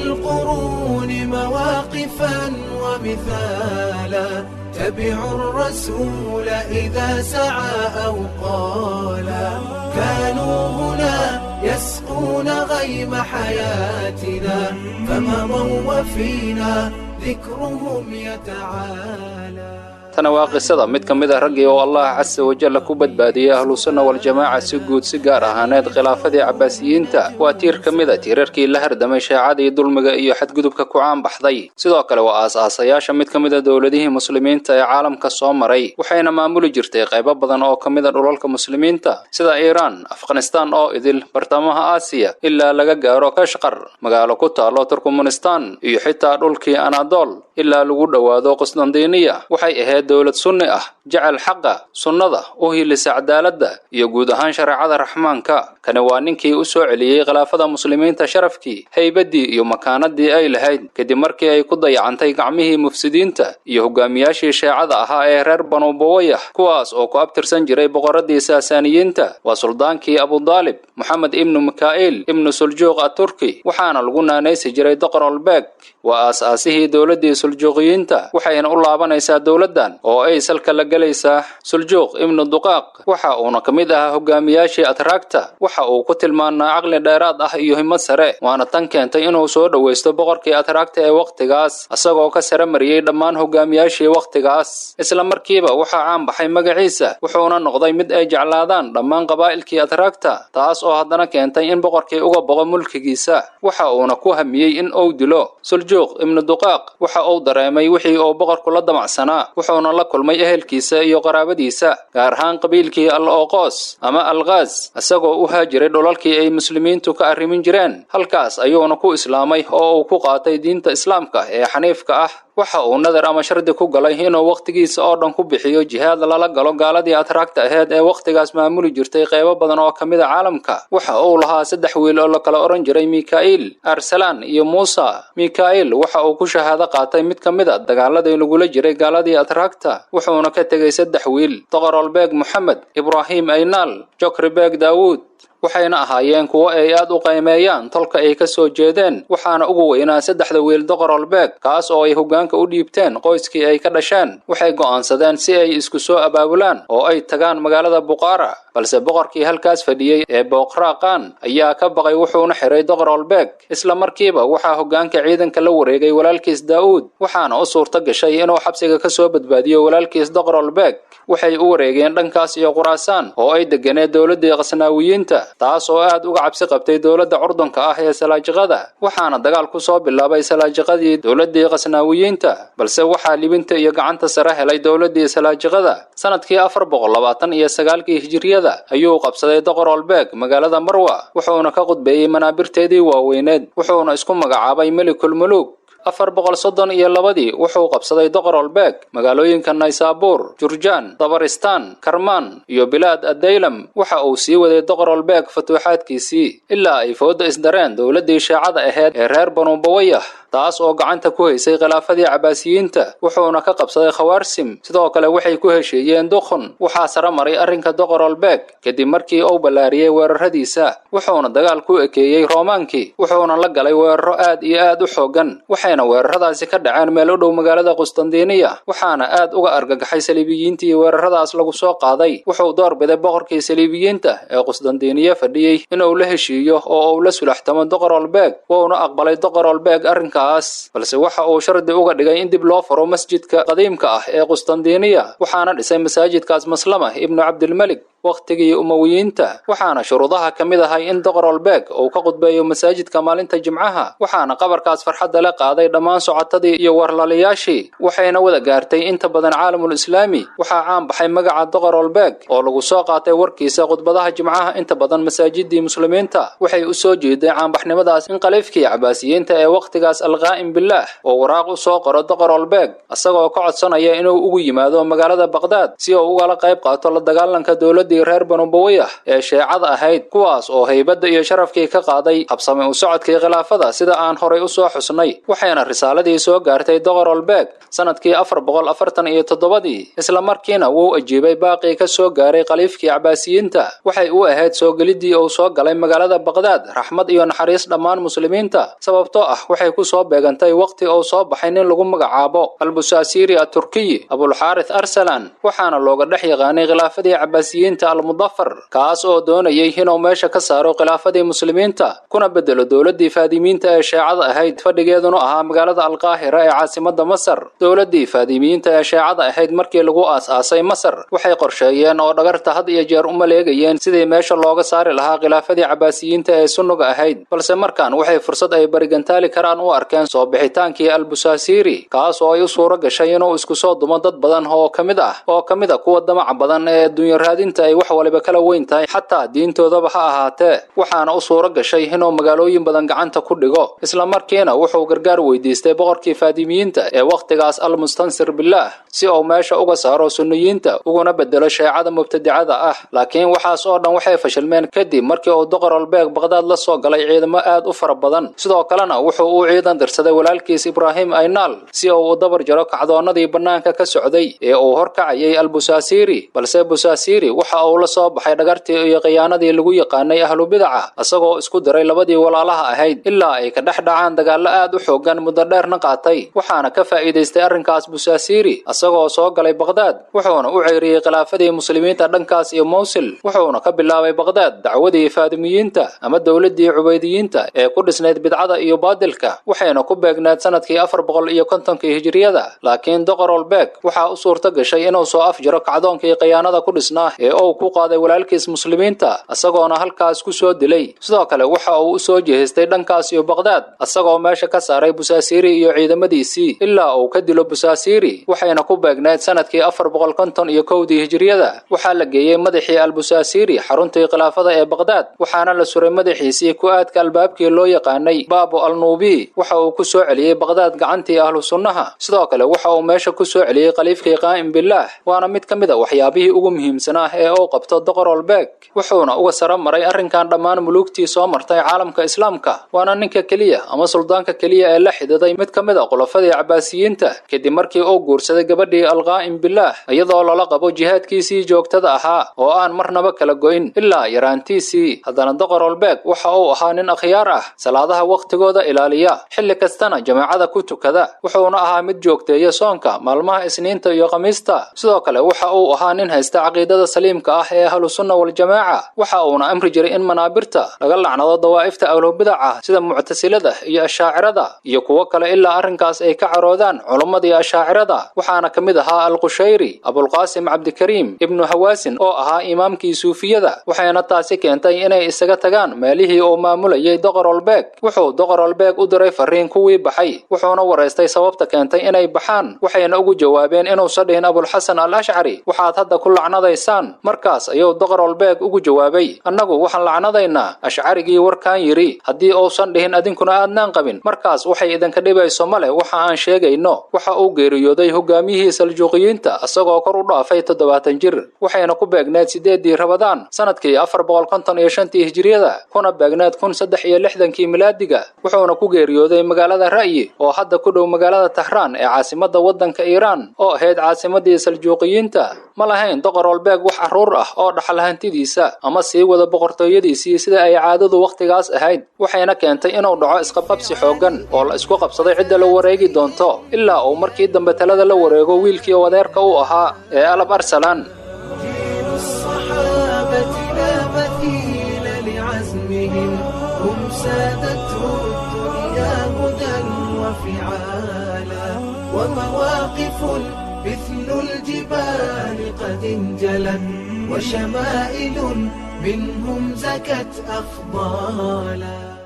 القرون مواقفا ومثالا، تبعوا الرسول إذا سعى أو قالا، كانوا هنا يسقون غيم حياتنا، فمضوا وفينا ذكرهم يتعالى. Tana waa qisada mid ka mid ah raggii oo Allah casa wajalla ku badbaadiyey Ahlusunna Waljamaaca si guud, si gaar ahaaneed khilaafadii Cabaasiyiinta. Waa tiir ka mid a tiirarkii la hardamay shaacadii dulmiga iyo xadgudubka ku caanbaxday. Sidoo kale waa aas-aasayaasha mid ka mid a dowladihii muslimiinta ee caalamka soo maray, waxayna maamuli jirtay qaybo badan oo ka mid a dhulalka muslimiinta, sida Iiraan, Afghanistaan oo idil, bartamaha Aasiya ilaa laga gaaro Kashqar, magaalo ku taalo Turkmanistan, iyo xitaa dhulkii Anadol ilaa lagu dhowaado Qusdandiiniya. Waxay ahayd dowlad sunni ah, jecel xaqa, sunnada, u hilisa cadaaladda iyo guud ahaan shareecada Raxmaanka. Kani waa ninkii u soo celiyey khilaafada muslimiinta sharafkii, haybaddii iyo makaanadii ay lahayd, kadib markii ay ku dayacantay gacmihii mufsidiinta iyo hogaamiyaashii sheecada ahaa ee reer Banu Buwayah, kuwaas oo ku abtirsan jiray boqoradii Saasaaniyiinta. Waa suldaankii Abudaalib Moxamed ibnu Mikaa'il ibnu Suljuuq Aturki, waxaana lagu naanaysi jiray Doqorolbeeg. Waa aas-aasihii dowladdii Suljuuqiyiinta, waxayna u laabanaysaa dowladdan oo ay salka la gelaysaa Suljuuq ibnu Duqaaq. Waxa uuna ka mid ahaa hogaamiyaashii Atraagta. Waxa uu ku tilmaanaa caqli dheeraad ah iyo himad sare, waana tan keentay inuu soo dhowaysto boqorkii Atraagta ee wakhtigaas, isagoo ka sare mariyey dhammaan hogaamiyaashii wakhtigaas. Isla markiiba waxaa caan baxay magaciisa, wuxuuna noqday mid ay jeclaadaan dhammaan qabaa'ilkii Atraagta, taas oo haddana keentay in boqorkii uga boqo mulkigiisa. Waxa uuna ku hamiyey in uu dilo Suljuuq ibnu Duqaaq. Waxa uu dareemay wixii uu boqorku la damacsanaa, wuxuuna la kulmay ehelkiisa iyo qaraabadiisa, gaar ahaan qabiilkii Al Ooqoos ama Alkhaas, isagoo u haajiray dhulalkii ay muslimiintu ka arrimin jireen. Halkaas ayuuna ku islaamay oo uu ku qaatay diinta islaamka ee xaniifka ah. Waxa uu nadar ama shardi ku galay inuu wakhtigiisa oo dhan ku bixiyo jihaad lala galo gaaladii Atraagta aheyd ee wakhtigaas maamuli jirtay qaybo badan oo ka mid a caalamka. Waxa uu lahaa saddex wiil oo la kala odhan jiray Mika'iil, Arsalaan iyo Muusa. Mika'iil waxa uu ku shahaado qaatay mid ka mid a dagaaladii lagula jiray gaaladii Atraagta, wuxuuna ka tegey saddex wiil: Doqorolbeeg Moxamed, Ibraahim Aynaal, Jokribeeg Daawuud. Waxayna ahaayeen kuwo ay aad u qaymeeyaan tolka ay ka soo jeedeen. Waxaana ugu weynaa saddexda wiil Doqorolbeeg, kaas oo ay hoggaanka u dhiibteen qoyskii ay ka dhasheen. Waxay go'aansadeen si ay isku soo abaabulaan oo ay tagaan magaalada Buqaara, balse boqorkii halkaas fadhiyey ee Booqraaqaan ayaa ka baqay, wuxuuna xiray Doqorolbeeg. Isla markiiba waxaa hoggaanka ciidanka la wareegay walaalkiis Daa'uud, waxaana u suurto gashay inuu xabsiga ka soo badbaadiyo walaalkiis Doqorolbeeg. Waxay u wareegeen dhankaas iyo Quraasaan oo ay deganeed dowladdii Khasnaawiyiinta, taas oo aad uga cabsi qabtay dowladda curdunka ah ee Salaajiqada. Waxaana dagaal ku soo bilaabay Salaajiqadii dowladdii Khasnaawiyiinta, balse waxaa libinta iyo gacanta sare helay dowladdii Salaajiqada. Sanadkii 429-kii hijiriyada ayuu qabsaday Doqorolbeeg magaalada Marwa, wuxuuna ka khudbeeyey manaabirteedii waaweyneed, wuxuuna isku magacaabay Melikul Muluuk. 432-dii wuxuu qabsaday Doqorolbeeg magaalooyinka Naysaabuur, Jurjaan, Dabaristaan, Karmaan iyo bilaad Addaylam. Waxa uu sii waday Doqorolbeeg futuuxaadkiisii ilaa ay fooda isdareen dowladdii shaacada ahayd ee reer Banu Bawayah, taas oo gacanta ku haysay khilaafadii Cabaasiyiinta, wuxuuna ka qabsaday Khawaarsim. Sidoo kale waxay ku heshiiyeen Dukhun. Waxaa sare maray arrinka Doqorolbeeg kadib markii uu ballaariyey weeraradiisa, wuxuuna dagaal ku ekeeyey Roomaankii, wuxuuna la galay weeraro aad iyo aad u xooggan, waxayna weeraradaasi ka dhaceen meel u dhow magaalada Qustandiniya. Waxaana aad uga argagaxay saliibiyiintii weeraradaas lagu soo qaaday. Wuxuu doorbiday boqorkii saliibiyiinta ee Qustandiniya fadhiyey inuu la heshiiyo oo uu la sulaxtamo Doqorolbeeg, wuuna aqbalay Doqorolbeeg arrinkaas, balse waxa uu shardi uga dhigay in dib loo furo masjidka qadiimka ah ee Qustandiniya. Waxaana dhisay masaajidkaas Maslama ibnu Cabdilmelik wakhtigii Umawiyiinta, waxaana shuruudaha ka mid ahay in Doqorolbeeg uu ka khudbeeyo masaajidka maalinta Jimcaha. Waxaana qabarkaas farxadda la qaaday dhammaan socotadii iyo warlalayaashii, waxayna wada gaartay inta badan caalamul islaami. Waxaa caan baxay magaca Doqorolbeeg oo lagu soo qaatay warkiisa khudbadaha Jimcaha inta badan masaajidii muslimiinta. Waxay u soo jeeday caanbaxnimadaas in khaliifkii Cabaasiyiinta ee wakhtigaas, Alqaa'im Bilaah, oo waraaq u soo qoro Doqorolbeeg, isagoo ka codsanaya inuu ugu yimaado magaalada Baqdaad si uu ugala qayb qaato la dagaalanka dowladda dowladdii reer Banu Buwayah ee Shiicada ahayd, kuwaas oo haybadda iyo sharafkii ka qaaday habsami u socodkii khilaafada sida aan horay u soo xusnay. Waxayna risaaladii soo gaartay Doqorolbeeg sanadkii 447dii, isla markiina wuu ajiibay baaqii ka soo gaaray khaliifkii Cabaasiyiinta. Waxay u ahayd soo geliddii uu soo galay magaalada Baqdaad raxmad iyo naxariis dhammaan muslimiinta, sababtoo ah waxay ku soo beegantay waqti uu soo baxay nin lagu magacaabo Albusaasiri Aturkiyi Abulxaarith Arsalan, waxaana looga dhex yaqaanay khilaafadii Cabaasiyiinta Almudafar, kaas oo doonayay inuu meesha ka saaro khilaafadii muslimiinta kuna bedelo dowladdii Faadimiinta ee Shiicada ahayd, fadhigeeduna ahaa magaalada Alqaahira ee caasimadda Masar. Dowladdii Faadimiinta ee Shiicada ahayd markii lagu aas-aasay Masar waxay qorsheeyeen oo dhagarta had iyo jeer u maleegayeen sidii meesha looga saari lahaa khilaafadii Cabaasiyiinta ee sunniga ahayd, balse markan waxay fursad ay barigantaali karaan u arkeen soo bixitaankii Albusaasiri, kaas oo ay u suuro gashay inuu isku soo dumo dad badan oo ka mid ah kuwa damaca badan ee adduunyo raadinta ay wax waliba kala weyn tahay, xataa diintoodaba ha ahaatee. Waxaana u suuro gashay inuu magaalooyin badan gacanta ku dhigo, isla markiina wuxuu gargaar weydiistay boqorkii Faadimiyiinta ee wakhtigaas Almustansir Billaah si uu meesha uga saaro sunniyiinta uguna bedelo Shiicada mubtadicada ah. Laakiin waxaas oo dhan waxay fashilmeen kadib markii uu Doqorolbeeg Baqdaad la soo galay ciidamo aad u fara badan. Sidoo kalena wuxuu u ciidan dirsaday walaalkiis Ibraahim Aynaal si uu u dabar jaro kacdoonnadii bannaanka ka socday ee uu horkacayay Albusaasiri, balse Busaasiri waxa uu la soo baxay dhagartii iyo khiyaanadii lagu yaqaanay ahlu bidaca, isagoo isku diray labadii walaalaha ahayd ilaa ay ka dhex dhacaan dagaallo aad u xooggan muddo dheerna qaatay. Waxaana ka faa'iidaystay arrinkaas Busaasiri isagoo soo galay Baqdaad, wuxuuna u ceyriyey khilaafadii muslimiinta dhankaas iyo Mawsil, wuxuuna ka bilaabay Baqdaad dacwadii Faadimiyiinta ama dowladdii Cubaydiyiinta ee ku dhisnayd bidcada iyo baadilka, waxayna ku beegnayd sanadkii 450kii hijriyada. Laakiin Doqorolbeeg waxaa u suurto gashay inuu soo afjaro kacdoonkii khiyaanada ku dhisnaa ee uu ku qaaday walaalkiis muslimiinta, isagoona halkaas ku soo dilay. Sidoo kale waxa uu u soo jeestay dhankaas iyo Baqdaad, isagoo meesha ka saaray Busaasiri iyo ciidamadiisii ilaa uu ka dilo Busaasiri, waxayna ku beegnayd sanadkii 451dii hijriyada. Waxaa la geeyey madaxii Albusaasiri xaruntii khilaafada ee Baqdaad, waxaana la suray madaxiisii ku-aadka albaabkii loo yaqaanay Baabo Alnuubi. Waxa uu ku soo celiyey Baqdaad gacantii ahlu sunnaha. Sidoo kale waxa uu meesha ku soo celiyey khaliifkii Qaa'im Billaah, waana mid ka mid a waxyaabihii ugu muhiimsanaa ee uu qabto Doqorolbeeg, wuxuuna uga sara maray arrinkan dhammaan muluugtii soo martay caalamka islaamka. Waana ninka keliya ama suldaanka keliya ee la xididay mid ka mid a khulafadii Cabaasiyiinta kadib markii uu guursaday gabadhii Alqaa'im Billaah, iyadoo lala qabo jihaadkiisii joogtada ahaa oo aan marnaba kala go'in ilaa yaraantiisii. Haddana Doqorolbeeg waxa uu ahaa nin akhyaar ah, salaadaha wakhtigooda ilaaliya, xilli kastana jamaacada ku tukada, wuxuuna ahaa mid joogteeya soonka maalmaha Isniinta iyo Khamiista. Sidoo kale waxa uu ahaa nin haysta caqiidada saliimka ah ee Ahlusunna Waljamaaca, waxa uuna amri jiray in manaabirta laga lacnado dawaa'ifta ahlubidaca sida Muctasilada iyo Ashaacirada iyo kuwo kale ilaa arrinkaas ay ka caroodaan culummadii Ashaacirada. Waxaana ka mid ahaa Alqushayri Abulqaasim Cabdikariim Ibnu Hawaasin oo ahaa imaamkii suufiyada, waxayna taasi keentay inay isaga tagaan meelihii uu maamulayay Doqorolbeeg. Wuxuu Doqorolbeeg u diray fariin kuwii baxay, wuxuuna waraystay sababta keentay inay baxaan, waxayna ugu jawaabeen inuusan dhihin Abulxasan Al Ashcari waxaad hadda ku lacnadaysaan. Markaas ayuu Doqorolbeeg ugu jawaabay, annagu waxaan lacnadaynaa Ashcarigii warkaan yidhi, haddii uusan dhihin adinkuna aadnaan qabin, markaas waxay idinka dhibayso male waxa aan sheegayno. Waxa uu geeriyooday hogaamiyihii Saljuuqiyiinta isagoo kor u dhaafay 70 jir, waxayna ku beegneed 8dii Rabadaan sanadkii 455tii hijriyada, kuna beegneed 1063kii milaadiga. Wuxuuna ku geeriyooday magaalada Ra'yi oo hadda ku dhow magaalada Tahraan ee caasimadda waddanka Iiraan oo ahayd caasimadii Saljuuqiyiinta. Ma lahayn Doqorolbeeg wax carruur ah oo dhaxal hantidiisa ama sii wada boqortooyadiisii sida ay caadadu wakhtigaas ahayd, waxayna keentay inuu dhaco isqabqabsi xooggan oo la isku qabsaday cidda la wareegi doonto, ilaa uu markii dambe talada la wareego wiilkii oo adeerka u ahaa ee Alab Arsalan. ومواقف مثل الجبال قد انجلت، وشمائل منهم زكت أفضالا.